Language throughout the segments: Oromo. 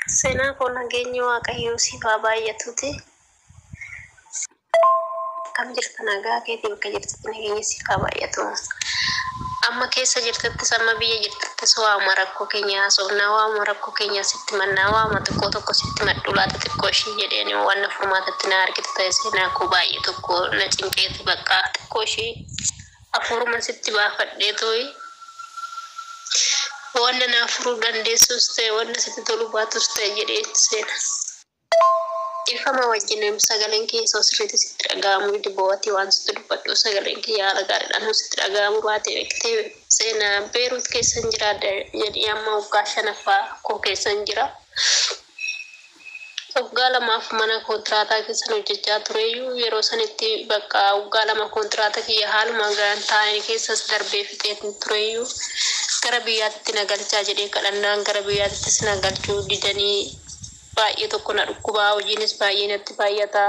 Seenaa koo nageenyi Waaqayyoo siif haa baay'atuuti. Akkam jirta nagaa keetii bakka jirtutti nageenyi siif haa baay'atu. Amma keessa jirtuttis amma biyya jirtuttis waa'uma rakkoo keenya haasofnaa waa'uma rakkoo keenya sitti mannaa waa'uma xiqqoo tokko sitti madhu laata xiqqoo ishii jedheen waan na furmaatatti na argitu ta'e seenaa koo baay'ee tokko na cinqeeti bakka xiqqoo ishii hafuuruma sitti baafadhee tooyi. Wanna naa furuu dandeessus ta'e wanna sitti tolu baatus ta'e jedhee seena. Dhiifama wajjin sagaleen kiyya osoo sirriitti sitti dhaga'amuu dide bo'atii waan sitti dubbadhu sagaleen kiyya haala gaariidhaan osoo sitti dhaga'amuu baate beektee seena Beeruut keessan jiraadha jedhii amma waggaa shanaffaa koo keessan jira. Waggaa lamaaf mana kontiraataa keessan hojjechaa tureyyuu yeroo sanitti bakka waggaa lama kontiraata kiyya haaluma gaan taa'ee keessas darbee fixeetin tureyyuu gara biyyaatti na galchaa jedhee kadhannaan gara biyyaattis na galchuu didanii baay'ee tokko na dhukkubaa hojiinis baay'ee natti baay'ata.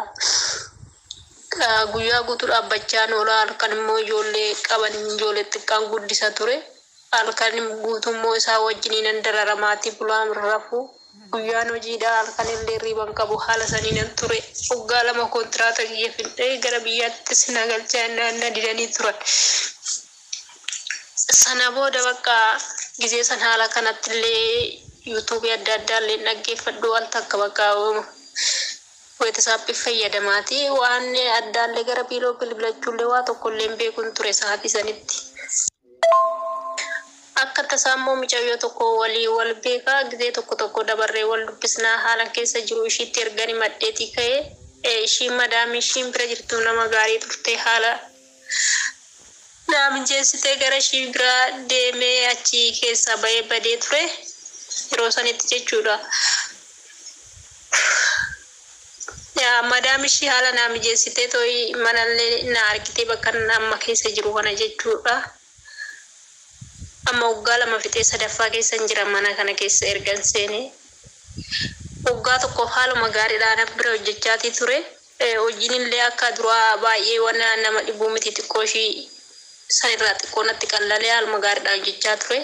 Guyyaa guutuu dhaabbachaan oola halkan immoo ijoollee qaban ijoollee xiqqaan guddisa ture. Halkan guutummoo isaa wajjiniin nan dararamaatii bulaan rafu. Guyyaan hojiidha halkan illee hirriba hin qabu haala sanii nan ture. Waggaa lama kontiraata kiyya fixee gara biyyaattis na galchaa na didanii turan. Sana booda bakka gizee san haala kanatti illee yuutuubii adda addaa illee dhaggeeffadhu al takka bakka weetisaappii fayyadamaati. Waan addaallee gara biiroo bilbilachuullee waa tokko illee hin beekuun ture sa'aatii sanitti. Akka tasaa immoo mucayyoo tokko walii wal beekaa gizee tokko tokko dabarree wal dubbisnaa haala keessa jiru ishiitti ergani maddeetii ka'ee ishiin madaamii ishiin bira jirtu nama gaarii turte haala naa mijeessitee gara ishii biraa deemee achi keessaa bahee badee ture yeroo sanitti jechuudha. Madaam ishii haala naa mijeessitee tooyi manallee na argitee bakka amma keessa jiru kana jechuudha. Amma waggaa lama fixee sadaffaa keessa jira mana kana keessa ergan seenee. Waggaa tokkoof haaluma gaariidhaan bira hojjechaatii ture. Hojiin illee akka duraa baay'ee waan nama dhibuu miti xiqqoo ishii sanirraa xiqqoo natti qallalee haaluma gaariidhaan hojjechaa ture.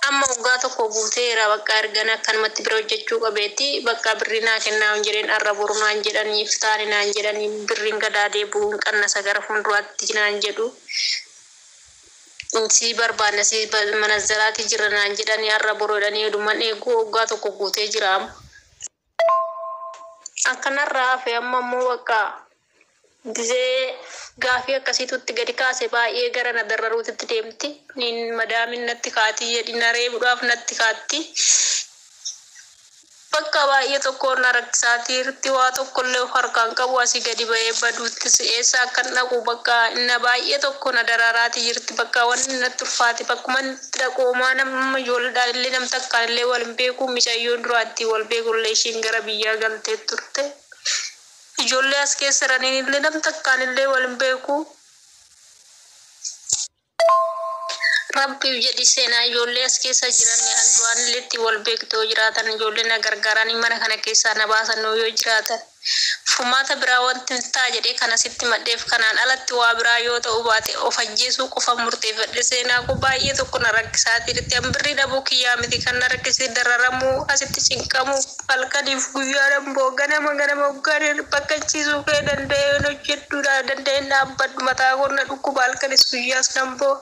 Amma waggaa tokko guuteera bakka ergan akkanumatti bira hojjechuu qabeetti bakka birrii naa kennaa hin jedheen arra boru naan jedhanii iftaani naan jedhanii birriin gadaa deebi'uu hin qannasa gara fuulduraatti naan jedhu. Si barbaanna si manazzaraati jira naan jedhanii arra boru jedhanii oduman eeguu waggaa tokko guutee jira amma. Akkanarraa hafe amma immoo bakka gizee gaafii akkasiitutti gadi kaase baay'ee gara na dararuutitti deemti. Niin madaamin natti kaati jedhi na reebuudhaaf natti kaatti. Bakka baay'ee tokko na rakkisaatiirti waa tokkollee of harkaan qabu asii gadi bahee baduuttis eessa akkan dhaqu bakka na baay'ee tokko na dararaati jirti bakka wanni natti ulfaate bakkuma itti dhaqu homaa nama ijoolleedhaan illee nam takkaan illee wal hin beeku mucayyoon duraatti wal beekullee ishiin gara biyyaa galtee turte. Ijoollee as keessa jiraniin illee nam takkaan illee wal hin beeku. Rabbiif jedhi seenaa ijoollee as keessa jiran duraan illee itti wal beektu yoo jiraatan ijoollee na gargaaranii mana kana keessaa na baasan yoo jiraatan furmaata biraa wanti ta'a jedhee kana sitti madheef kanaan alatti waa biraa yoo ta'u baate of ajjeesuu qofa murteeffadhe seenaa koo baay'ee tokko na rakkisaa jirti. An birrii dhabuu kiyyaa miti kan na rakkise dararamuu asitti cinqamuu halkaniif guyyaadhaan boo ganama ganama hoggaan bakka ciisuu kee danda'een hojjedhuudha danda'een dhaabbadhu mataa koo na dhukkuba halkanis guyyaas nan boo.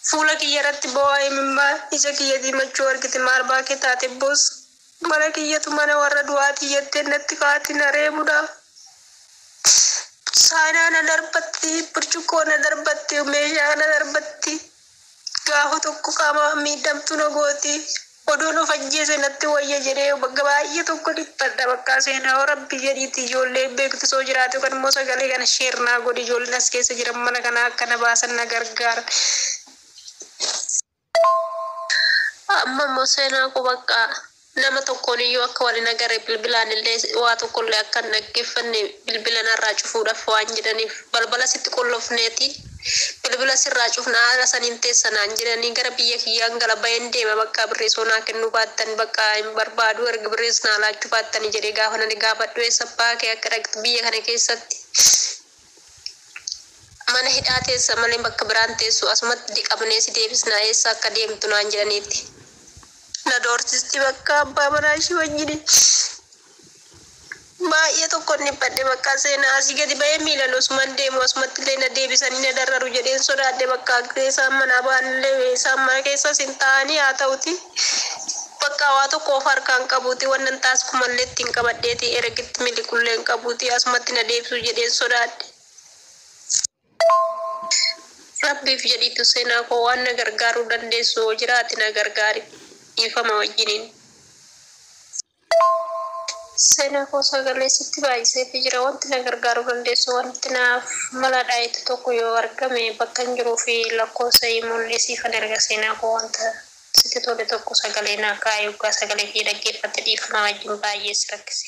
Fuula kiyya irratti boo'aa imimmaa ija kiyya diimachuu argite maal baakee taate boos mana kiyyatu mana warra du'aatii jettee natti kaati na reebuudhaaf. Saanaa na darbatti, burcuqqoo na darbatti, meeshaa na darbatti. Gaafa tokko qaama miidhamtuu na gooti. Oduun of ajjeese natti wayya jedhee bakka baay'ee tokko dhiphadha bakka seenaa rabbi jedhiitti ijoollee beektu soo jiraatu kan immoo sagalee kana share naa godhi ijoolleen as keessa jiran mana kana akka na baasan na gargaara. Amma immoo seenaa koo bakka nama tokkoon iyyuu akka wal hin agarre bilbilaan illee waa tokko illee akka hin dhaggeeffanne bilbila narraa cufuudhaaf waan jedhaniif balbala sitti qollofneeti bilbila sirraa cufna haala saniin teessa naan jedhanii gara biyya kiyyaan gala baheen deema bakka birrii soo naa kennuu baattan bakka hin barbaadu erga birriis naa laachuu baattani jedhee gaafa nani gaafadhu eessa abbaa kee akka dhaqxu biyya kana keessatti mana hidhaa teessa malee bakka biraan teessu asumatti qabnee si deebisna eessa akka deemtu naan jedhaniiti. Na doorsisti bakka abbaa manaa ishii wajjin. Baay'ee tokko dhiphadhe bakka seenaa asii gadi ba'ee miilan osuman deemu asumatti illee na deebisanii na darraru jedheen sodaadhe bakka isaan manaa ba'anillee isaan mana keessas hin taa'anii haa ta'uti. Bakka waa tokko of harkaan qabuuti wannan taasikumallee ittiin qabadheeti ergitti miliqullee hin qabuuti asumatti na deebisu jedheen sodaadhe. Rabbiif jedhiitu seenaa koo waan na gargaaruu dandeessu yoo jiraate na gargaari dhiifama wajjiniin. Seenaa koo sagalee sitti baay'iseefi jira. Wanti na gargaaruu dandeessu wanti naaf mala dhaayetu tokko yoo argame bakka hin jiruu fi lakkoofsa imollee siifan erga seenaa koo wanta sitti tole tokko sagalee naa kaa'e yookaan sagalee kee dhaggeeffatte dhiifama wajjin baay'ee si rakkise.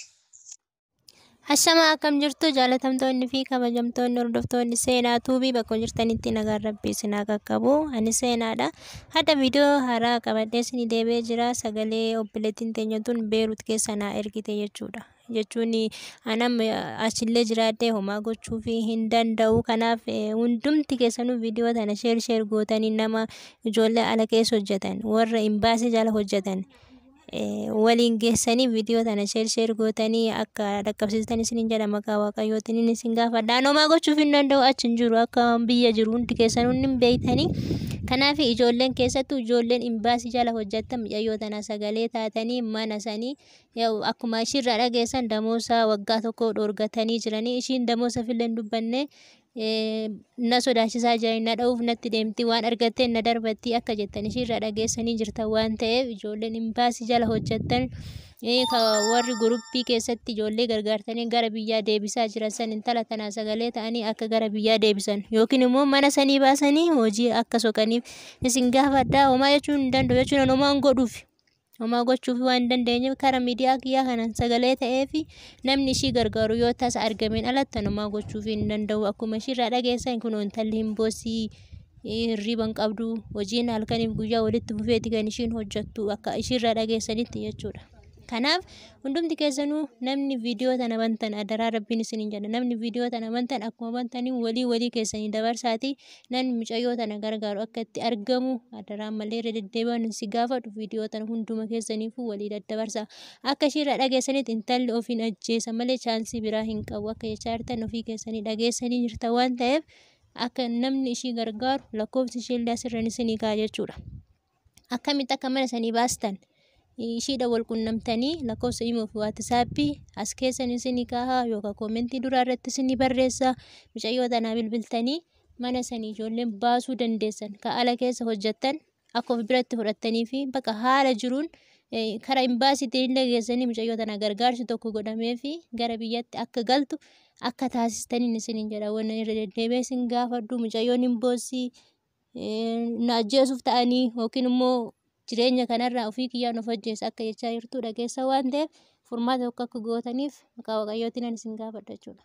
Ashamaa akkam jirtu jaalatamtoonni fi kabajamtoonni hordoftoonni Seenaa Tuubii bakka jirtanitti nagaan rabbii isin haa qaqqabu. Ani Seenaadha. Hadda viidiyoo haaraa qabadhee isinii deebi'ee jira. Sagalee obboleettiin teenya tun Beerut keessa naa ergite jechuudha. Jechuun anam achillee jiraadhee homaa gochuuf hin danda'u. Kanaaf hundumti keessanuu viidiyoo tana sheer sheer gootanii nama ijoollee ala keessa hojjetan warra imbaasii jala hojjetan waliin geessanii viidiyoo tana sheer sheer gootanii akka dhaqqabsiistan isiniin jedha maqaa waaqayyootiin inni isin gaafadha. An homaa gochuuf hin danda'u achi hin jiru akka biyya jiru hundi keessanuu hin beektanii. Kanaaf ijoolleen keessattuu ijoolleen imbaasii jala hojjettan mucayyoo tana sagalee taatanii mana sanii akkuma ishiirraa dhageessan damoosa waggaa tokko dhoorgatanii jiranii ishiin damoosa fillee hin dubbanne na sodaachisaa jiran na dha'uuf natti deemti waan argattee na darbatti akka jettan ishiirraa dhageessanii jirtan waan ta'eef ijoolleen imbaasii jala hojjettan warri guruppii keessatti ijoollee gargaartanii gara biyyaa deebisaa jiran san intala tanaa sagalee ta'anii akka gara biyyaa deebisan yookiin immoo mana sanii baasanii hojii akka soqaniif isin gaafadhaa. Homaa jechuun hin danda'u jechuun homaa hin godhuuf. Homaa gochuuf waan hin dandeenyeef karaa miidiyaa kiyyaa kanaan sagalee ta'eef namni ishii gargaaru yoo tasa argameen alatti homaa gochuuf hin danda'u. Akkuma ishiirraa dhageessan kun intalli hin boosii hirriba hin qabdu hojiin halkaniif guyyaa walitti fufeeti kan ishiin hojjettu akka ishiirraa dhageessanitti jechuudha. Kanaaf hundumti keessanuu namni viidiyoo tana bantan adaraa rabbiin isiniin jedha. Namni viidiyoo tana bantan akkuma bantanii walii walii keessanii dabarsaati namni mucayyoo tana gargaaru akka itti argamu adaraa malee irra deddeebi'an si gaafadhu viidiyoo tana hunduma keessaniifuu walii daddabarsa. Akka ishiirraa dhageessanitti intalli ofiin ajjeesa malee chaansii biraa hin qabu akka jechaa jirtan ofii keessanii dhageessanii jirtan waan ta'eef akka namni ishii gargaaru lakkoofsi isheellee asirra isinii ka'a jechuudha. Akkamitti akka mana sanii baastan ishiidha wal qunnamtanii lakkoofsa imoo fi waatisaappii as keessan isinii kaahaa yookaan koomentii duraa irratti isinii barreessa mucayyoo tanaa bilbiltanii mana sanii ijoolleen baasuu dandeessan ka ala keessa hojjettan akka of biratti fudhattanii fi bakka haala jiruun karaa imbaasiitiin illee geessanii mucayyoo tana gargaarsi tokko godhamee fi gara biyyatti akka galtu akka taasistaniin isiniin jedha. Wannan irra deddeebi'ee isin gaafadhu mucayyoon hin boossii na ajjeesuuf ta'anii yookiin immoo jireenya kanarraa ofii kiyyaan of ajjeesa akka jechaa jirtu dhageessa waan ta'eef furmaata tokko akka gootaniif maqaa waaqayyootiin ani isin gaafadha jechuudha.